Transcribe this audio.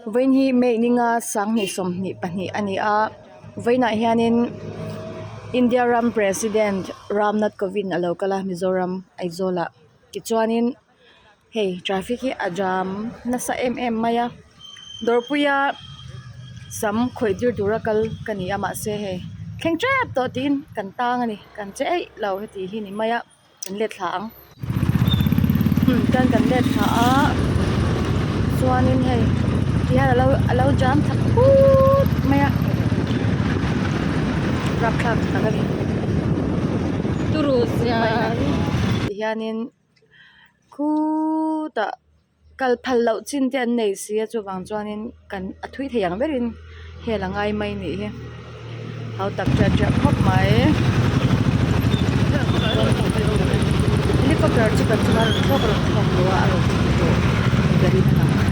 Vawiin hi May ninga sanghnih 22 a ni a vawiinah hianin India ram president Ramnath Kovind a lo kal a Mizoram Aizawl ah tichuanin hei traffic hi a jam nasa em em mai a dawrpuia sam khawih tir tura kal ka ni a mahse hei thleng tep tawh tiin kan tang a ni kan che eih lo heti hi ni mai a. Kan let thla ang chuan kan let thla a chuanin hei ti hian alo alo jam thla put mai a rapthlak tak a ni Turu zia ti hianin khutah. Kal phal loh chin te an nei si a chuvang chuanin kan a thui thei ang berin hel a ngai mai nih hi hau tak tiah tiah khawp mai helicopter chu kan chunga rawn thlawk a rawn thlawk lo a a rawn thlawk tawh ni berin a lang.